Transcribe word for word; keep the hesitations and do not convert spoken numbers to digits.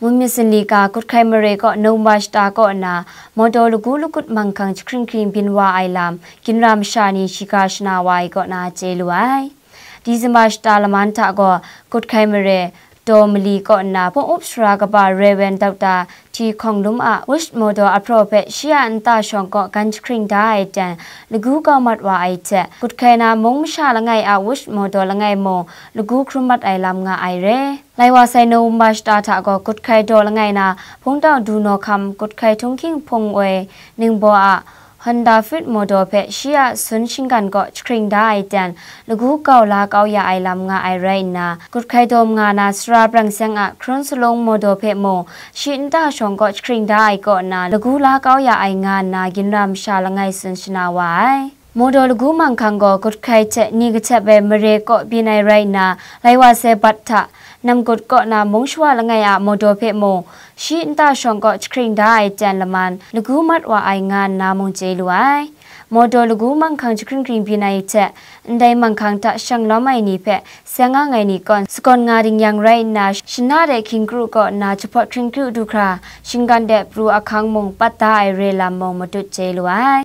Mun myit sanli ga Kut Hkai mare kaw November shata kaw nna, Mawdaw lagu lagut manghkang jahkring hkring byin wa ai lam, ginra masha ni shiga shana wa ai kaw na chye lu ai. December shata laman hta gaw, Kut Hkai mare, Daw mali kaw nna, Hpung Up Sara kaba Rev. Doctor T Hkawng Lum a Wish Mawdaw ahpraw hpe shi a nta shawng kaw gan jahkring da ai ten, lagu kau mat wa ai hte, Kut Hkai na mung masha langai a Wish Mawdaw langai mung lagu hkrum mat ai lam nga ai re. Lai wa sai November shata hta gaw, Kut Hkai daw langai na, Hpungtau Dunaw Hkam, Kut Hkai Htunghking Hpung Woi, Ningbaw a Honda Fit Mawdaw hpe shi a sun shinggan kaw jahkring da ai ten, lagu kau la kau ya ai lam nga ai rai nna, Kut Hkai daw manga na Sara Brang Seng a Hkrun Salung Mawdaw hpe mung, shi nta shawng kaw jahkring da ai kaw nna, lagu la kau ya ai nga nna, ginra masha langai tsun shana wa ai. Mawdaw lagu manghkang gaw Kut Hkai hte ni kahtep ai mare kaw byin ai rai nna, lai wa sai bat hta, Namgut kaw na mung shawa langai a Mawdaw hpe mung, shi nta shawng kaw jahkring da ai ten laman, lagu mat wa ai nga nna mung chye lu ai. Mawdaw lagu manghkang jahkring hkring byin ai hte, ndai manghkang hta shang lawm ai ni hpe, seng ang ai ni kaw, sagawn nga ding yang rai nna, shana de hkying kru kaw nna jahpawt hkring kru du hkra, shinggan de pru ahkang mung pat da ai re lam mung matut chye lu ai.